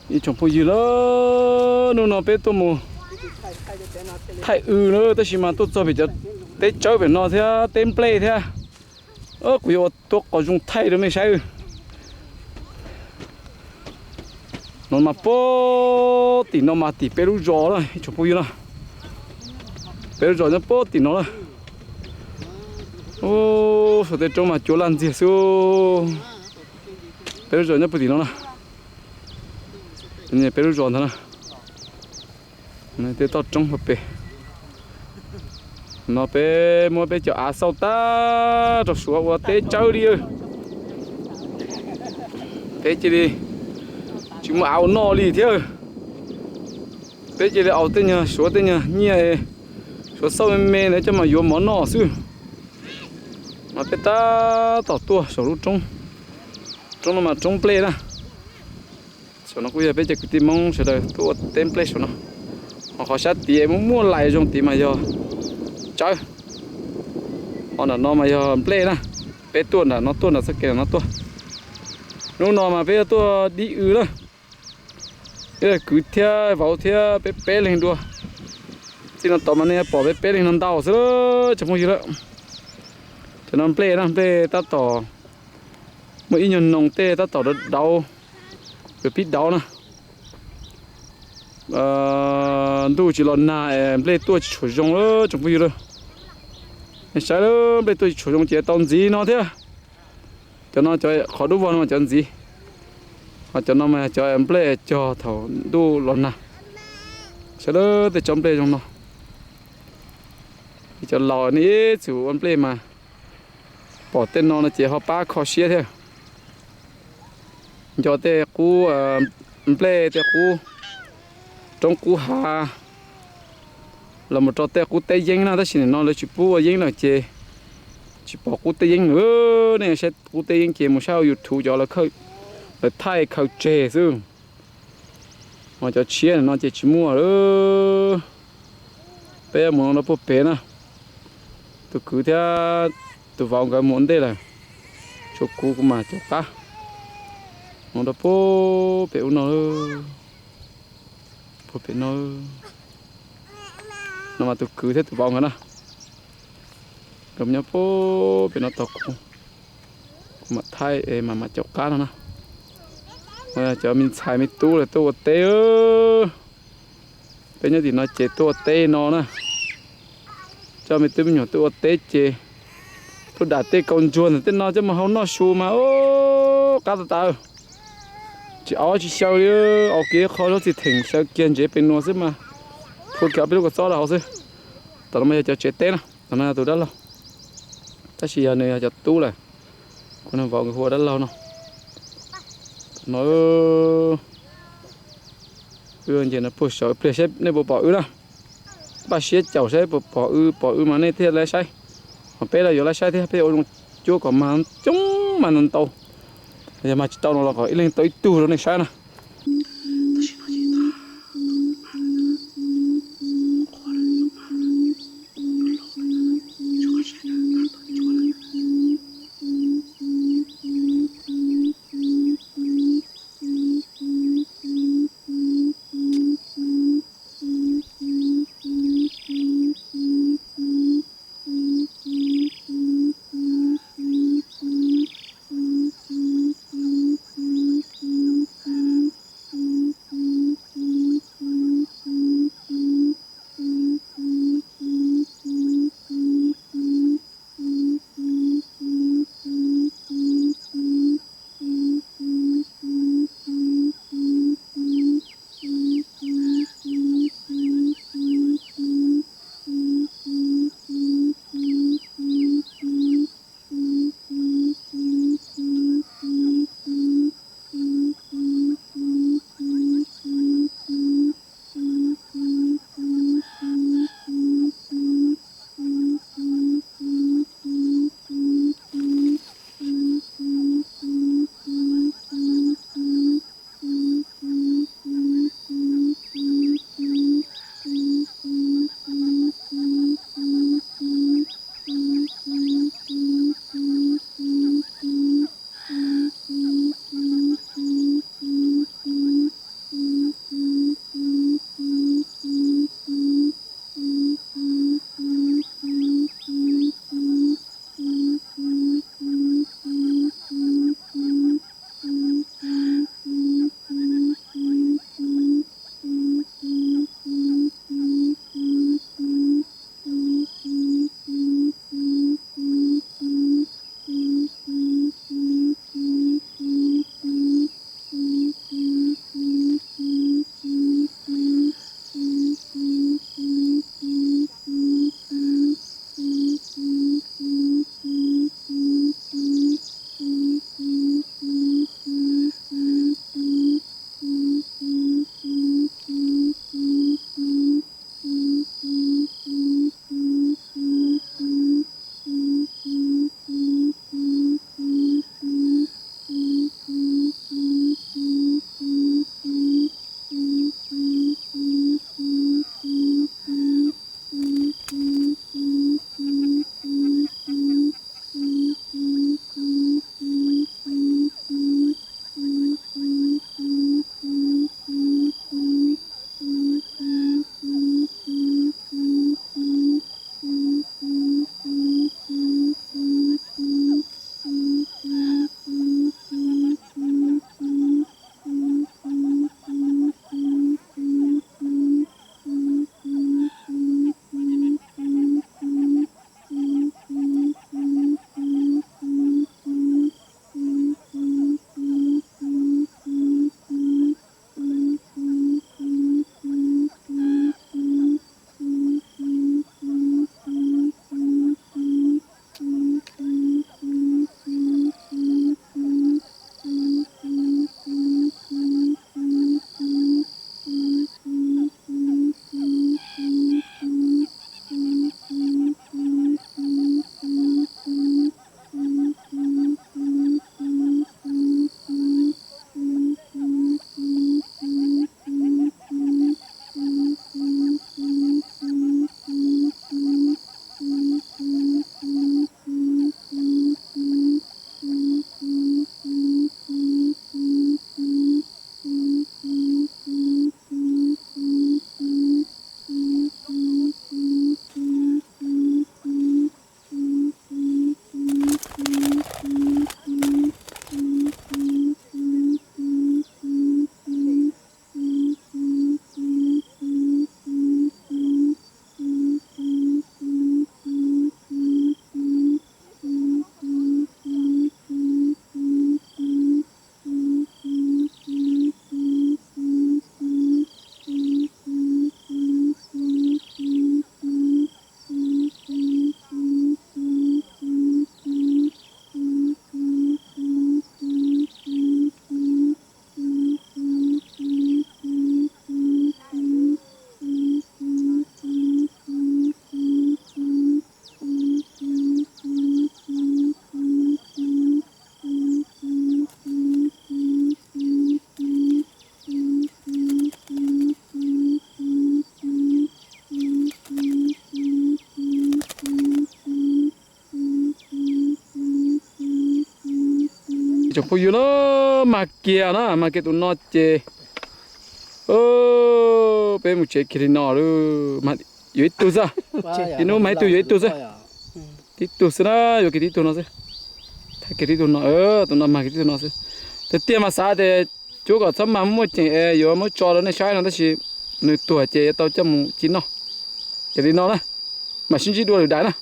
Ib tsoom phooj ywg lawm, hnub no peb tuaj mus thaij w na, tab sis mas tuaj txog pem cov teb tsawb pem no thiab teb nplej thiab. Kuv yuav ua tuab qos zoo thaij rau mej saib. No mas puag tim no mas tim peb lub zos na ib tsoom phooj ywg na. Peb lub zos nyob puag tim no na. Ub, saum tej roob mas cua laj ntxiag xwb. Peb lub zos nyob puag tim no na. Peb lub zos ntag na. Tej toj roob puag pem no peb muab peb cov av xauj tag rau Suav ua teb tsawb li. Peb cia li tsis muaj av ua noj li thiab. Peb cia li au tej nyuag Suav tej nyuag nyiaj, Suav xauj me me ntawd coj mas yuav mov noj xwb. Mas peb tab tom tuaj saum lub roob, roob no mas roob nplej na. Saum no kuj yog peb cov kwv tij Hmoob sawv daws tuaj ua teb nplej saum no. Ho qhov sab tid muaj muaj lais zoo tid mas yog tsawb. Ho nram no mas yog nplej na. Peb tuaj nram no tuaj, nram txoj kev nram no tuaj. Hnub no mas peb yuav tuaj dib w na. Peb kwv thiab vauv thiab peb peb leeg dua. Txij no tod mas nej pom peb peb leeg no ntau xwb tsoom phooj ywg lawm. Cov no nplej na, nplej tab tom muaj ib nyuag noo tej tab tom dauv, yuav pib dauv na. Ntuj tsis los nag es nplej tuaj tsis tshua zoo lawm tsoom phooj ywg lawm. Nej saib lawm, nplej tuaj tsis tshua zoo ces tau ntxiv no thiab. Cov no cov qhov dub vog no mas cov ntxiv, ho cov no mas cov nplej cog thaum ntuj los nag. Saib lawm, tej tsob nplej zoo no. Cov laus nej ib txwm ua nplej mas pom tej no no ces ho pab kho siab thiab. Nco tej qub nplej, tej qub roob qub hav los mus rau tej qub teb yeeb na, tab sis nim no lawv tsis pub ua yeeb lawm ces tsis pom qub teb yeeb lawm. Nej saib qub teb yeeb ces mus saib hauv YouTube cov lawv thaij khaws tseg xwb. Ho cov tshiab no ces tsis muaj lawm. Peb mus rau puag pem na, tus kwv thiab tus vauv nkawd mus ua ntej lawm, tshuav kuv kuv mam caum qab mus rau puag pem ub no, puag pem no. No mas tus kwv thiab tus vauv nkawd na, nkawd nyob puag pem no tos kuv, kuv mam thaij es mam mam caum qab no na. Cov me ntxhais me tub lawv tuaj ua teb. Peb nyob tim no ces tuaj ua teb no na. Coj me tub me nyuam tuaj ua teb ces tuaj dam tej kaus ntsuag ntawm tej no coj mus hau noj su mas qab tas tas. Tsis au tsis xyaw li, au kiag qho zaub txiv theem xyaw kiag ntsev pem nuas xwb mas phua kiag ob peb lub kua txob rau hauv xwb. Tom no mas yog cov tsev teb na, tom no yog tus dab laug, tab sis yog nws yog cov tub lawm. Kuv nws vauv nkawd hu ua dab laug no. No wb nce no puag saud pliag saib nej puas pom wb na. Npaj siab caum saib puas pom wb, pom wb mas nej thiaj laib saib. Ho peb los yuav laib saib thiab, peb ua zoo cuab kom mag coob mag ntau. Yog mag tsis tau no los kom ib leeg tau ib tug rau nej saib na. Tsoom phooj ywg na, mag kiag na, mag kiag tus no ces peb mus tsev kiag li no lawm. Yuav ib tug xwb, ib hnub mag ib tug, yuav ib tug xwb. Tib tug xwb na, yuav kiag tib tug no xwb. Thaiv kiag tib tug no, tus no mag kiag tib tug no xwb. Tiag tiag mas xav tias cuab kom txhob mag muaj ceem es yuav muab tso rau nej saib no tab sis nws tuag ces yuav tau coj mus ci noj. Ces li no na, mam sib ntsib dua lwm daim na.